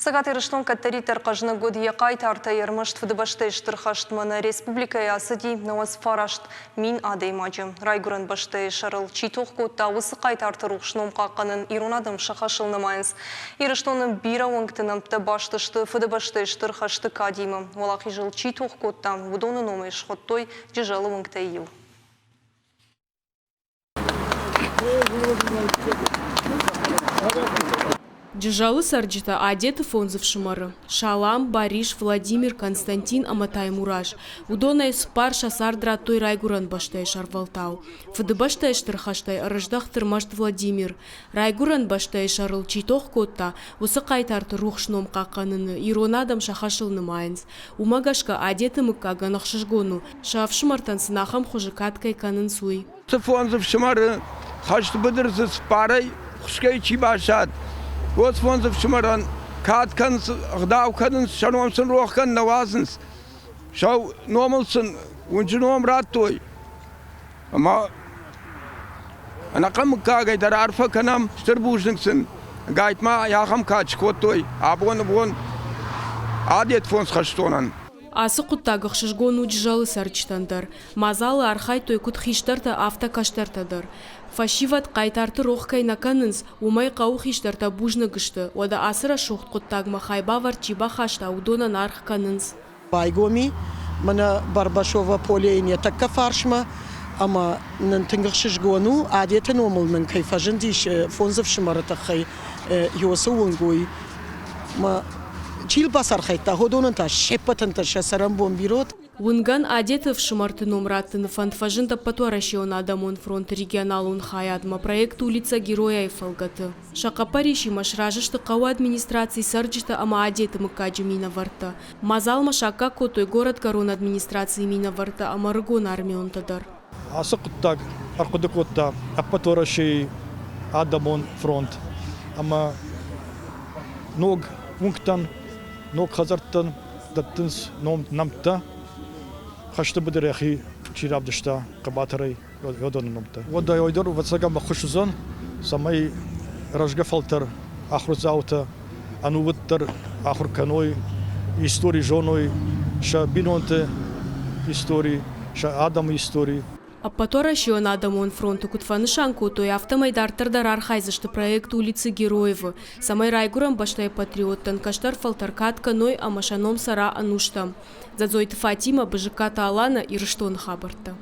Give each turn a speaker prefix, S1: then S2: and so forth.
S1: Цӕгат Ирыстон кӕддӕриддӕр хъӕзныг уыд йӕ хъайтартӕй, ӕрмӕст Фыдыбӕстӕйы Стыр хӕстмӕ нӕ республикӕйы ацыди 99 мин адӕймаджы. Райгуырӕн бӕстӕйы сӕрыл чи тох кодта, уыцы хъайтарты рухс ном хъахъхъӕнын ирон адӕм сӕ хӕсыл нымайынц. Ирыстоны бирӕ уынгты нӕмттӕ баст сты Фыдыбӕстӕйы Стыр хӕсты кадимӕ. Уӕлахизыл чи тох кодта, уыдоны номӕй схуыдтой Джызӕлы уынгтӕй иу.
S2: Джызӕлы цӕрджытӕ Адеты фондз ӕфсымӕры – Салам, Барис, Владимир, Константин ӕмӕ Таймураз. Уыдонӕй цыппар сӕ цард радтой райгуырӕн бӕстӕйы сӕрвӕлтау. Фыдыбӕстӕйы Стыр хӕстӕй ӕрыздӕхт ӕрмӕст Владимир. Райгуырӕн бӕстӕйы сӕрыл чи тох кодта, уыцы хъайтарты рухс ном хъахъхъӕныны ирон адӕм сӕ хӕсыл нымайынц. Уымӕ гӕсгӕ Адеты мыггагӕн ӕхсызгон у, сӕ ӕфсымӕртӕн сын ахӕм хуызы кад кӕй кӕнынц, уый.
S3: Цы фондз ӕфсымӕры хӕсты быдыр дзы цыппарӕй хуысгӕй чи баззад, уыцы фондз ӕфсымӕрӕн кад кӕнынц, ӕгъдау кӕнынц, сӕ ном сын рох кӕнын нӕ уадзынц. Сӕ номыл сын уынджы ном радтой. Ӕмӕ ӕнӕхъӕн мыггагӕй дӕр арфӕ кӕнӕм, стыр бузныг сын. Гайтма ахӕм кад скодтой абоны бон адет фондз хӕстонӕн.
S2: Ацы хъуыддаг ӕхсызгон у Джызӕлы цӕрджытӕн дӕр. Мадзалы архайдтой куыд хистӕртӕ, афтӕ кӕстӕртӕ дӕр. Фӕсивӕд хъайтарты рох кӕй нӕ кӕнынц, уымӕй хъӕуы хистӕртӕ бузныг сты, уӕдӕ ацы рӕсугъд хъуыддагмӕ хайбавӕрд чи бахаста, уыдонӕн аргъ кӕнынц.
S4: Байгоми мӕнӕ Барбашова Полейын йӕ тӕккӕ фарсмӕ ӕмӕ нын тынг ӕхсызгон у, Адеты номыл нын кӕй фӕзындис фондз ӕфсымӕры тыххӕй Иосы уынг, уый. Мӕ чи йыл бацархайдта, уыдонӕн та се ппӕтӕн дӕр сӕ цӕрӕнбон бирӕ уыд.
S2: Уынгӕн Адеты ӕфсымӕрты ном раттыны фӕнд фӕзынд Ӕппӕтуӕрӕсеон адӕмон фронты регионалон хайадмӕ проект Улица Героя-йы фӕлгӕты. Сӕ хъӕппӕрисимӕ сразы сты хъӕуы администрацийы цӕрджытӕ ӕмӕ Адеты мыггаджы минӕвӕрттӕ. Мадзалмӕ саккаг кодтой горӕтгӕрон администрацийы минӕвӕрттӕ ӕмӕ ӕрыгон армионтӕ дӕр.
S5: Ацы хъуыддаг ӕрхъуыды кодта ӕппӕт Уӕрӕсейы адӕмон фронт ӕмӕ ног уынгтӕн, ног хӕдзӕрттӕн дӕттынц нӕмттӕ. Хӕсты быдыры йӕхи чи равдыста хъӕбатырӕй, уыдоны нӕмттӕ. Уӕдӕй дӕр ӕвӕццӕгӕн ӕххуыс уыдзӕн, цӕмӕй рӕзгӕ фӕлтӕр ахуырдзаутӕ ӕнувыддӕр ахуыр кӕной, истори зоной, сӕ бинонты истори, сӕ адӕмы истори.
S2: Ӕппӕтуӕрӕсеон адӕмон фронты куыд фӕнысан кодтой, афтӕмӕй дарддӕр дӕр архайдзысты проект Улицы Героевы, цӕмӕй райгуырӕн бӕстӕйы патриоттӕн кӕстӕр фӕлтӕр кад кӕной ӕмӕ сӕ ном цӕра ӕнустӕм. Дзӕдзойты Фатимӕ, Бызыккаты Аланӕ, Ирыстоны хабӕрттӕ.